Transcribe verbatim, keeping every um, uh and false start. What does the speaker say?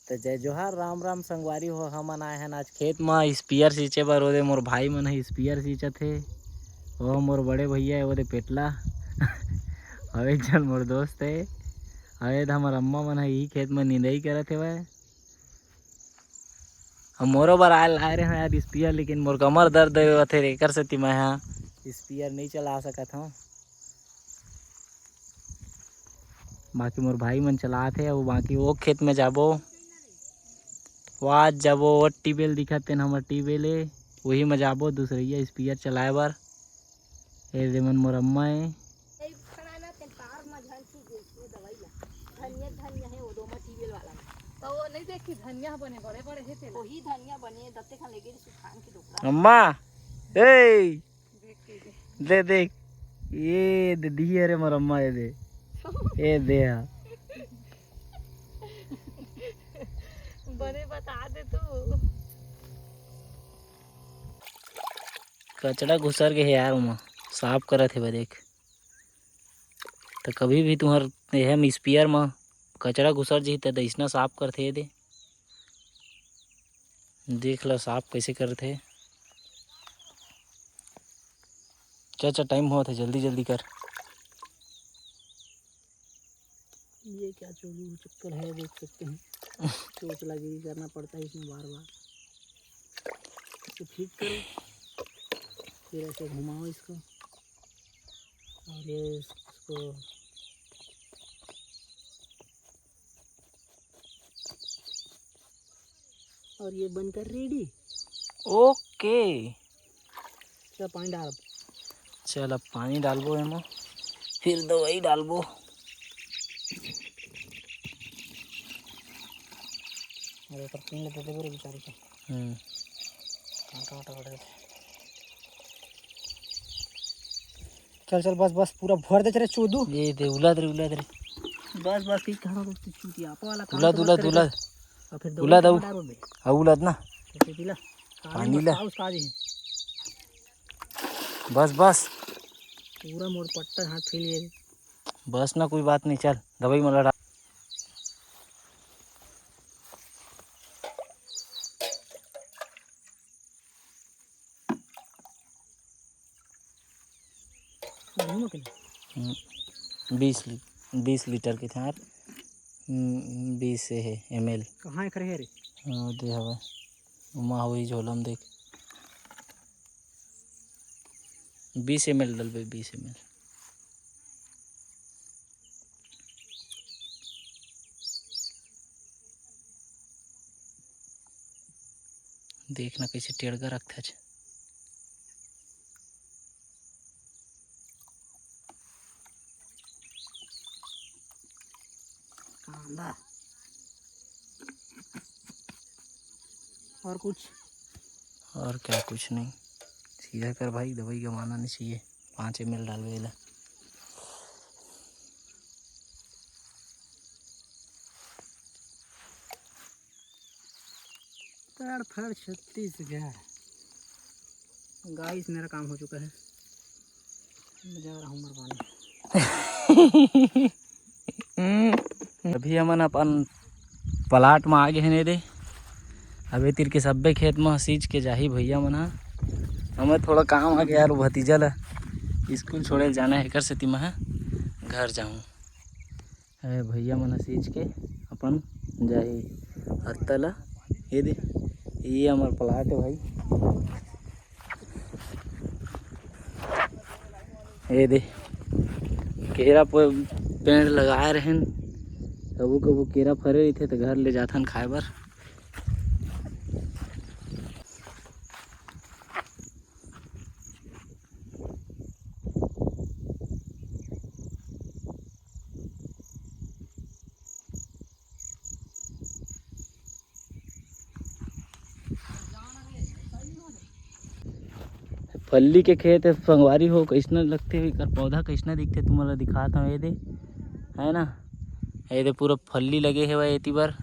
तो जय जोहार, राम राम संगवारी हो। हमन आए हन आज खेत म स्पीयर सींचे बर। ओदे मोर भाई मन ह स्पीयर सींचत हे। ओ मोर बड़े भैया हे, ओदे पेटला। अउ एक झन मोर दोस्त हे। अउ एदे हमर अम्मा मन ह इही खेत म निंदई करत हेवय। अब मोरो बर आए लाए रहे यार स्पीयर, लेकिन मोर कमर दर्द होवत हे, एकर सेती मैं ह स्पीयर नई चला सकत हव। बाकी मोर भाई मन चलात हे, अउ बाकी वो खेत में जाबो, वो आज जाबो, वो ट्यूबवेल दिखत तेन हमर ट्यूबवेल हे, वही में जाबो दूसरैया स्पीयर चलाए बर। ए दे मन मोर अम्मा हे। धनिया, धनिया हे, वो दो मा ट्यूबवेल वाला में। तो वो नहीं देखी, धनिया बने बड़े बड़े हे तेला। वही धनिया बने, दत्ते खान लेके सुखान के डोकरा। अम्मा, ए, देख के दे। ले देख, ये दे दी, अरे मोर अम्मा, ये दे, ये दे हा। बने बता दे तू। कचरा घुसर गे हे यार, ओमा साफ करत हे बा, देख। त कभी भी तुहर एहे स्पीयर म कचरा घुसर जही, त अइसना साफ करथे दे। देख ल साफ कइसे करथे। चल, चल, टाइम होत हे, जल्दी, जल्दी कर। ये क्या चोरी चक्कर है, देख सकते हैं। चोचलागिरी करना पड़ता है इसमें बार बार। इसे ठीक करो, फिर ऐसे घुमाओ इसको, और ये इसको, और ये बनकर रेडी। ओके। चल, पानी डाल। चल, अब पानी डालबो एमा, फिर दवाई डालबो। अरे, ओकर पीन ल दे देबे रे बेचारी के। हम्म। कांटा वाटा बढ़ जाथे। चल, चल, बस, बस, पूरा भर दे रे चोदू। ये दे, उलद रे, उलद रे। बस, बस, कहीं कहाँ तो चूतिया वाला काम उलद, तो मत उलद, करे उलद। कर। और फिर उलद दवाई आऊ। डाल बे। आऊ उलद ना। तो फिर पीला। पानी ला। उसका दे। बस, बस। पूरा मोर पट्टा हाथ फैल गया। बस ना, कोई बात नहीं, चल, दवाई मला डाल। घूम के। हम्म, बीस ली-, बीस लीटर के थार, हम्म, बीस से हे एम एल। कहाँ एकर हे रे? हाँ, दे हवे। उमा होई झोला में देख। बीस एम एल डलबे, बीस एम एल। देखना कैसे टेड़गा रखथच। कांदा। और कुछ? और क्या, कुछ नहीं, सीधा कर भाई, दवाई गवाना नहीं चाहिए। पाँच एम एल डालबे एला। तड़फड़ छत्तीसगढ़। गाइस, मेरा काम हो चुका है, मैं जा रहा हूँ मरवाने। अभी हमन अपन प्लाट म आ गे हन रे। अबे तीर के सब्बे खेत म सींच के जाही भैया मन ह। हमें थोड़ा काम आ गया यार, वो भतीजा ला स्कूल छोड़े ल जाना है, एकर सेती मैं ह घर जाऊँ। अरे भैया मन ह सींच के अपन जाही हत्ता ला। ये दे, ये हमर प्लाट है भाई। ये दे, केरा प-, पेड़ लगाए रहेन, कभू कभू केरा फरे रहिथे त घर ले जाथन खाए बर। फल्ली के खेत हे संगवारी हो, कइसना लगथे, एकर पौधा कइसना दिखथे, तुमन ला दिखात हव, ये दे, है ना, ये दे पूरा फल्ली लगे हेवय एती बर,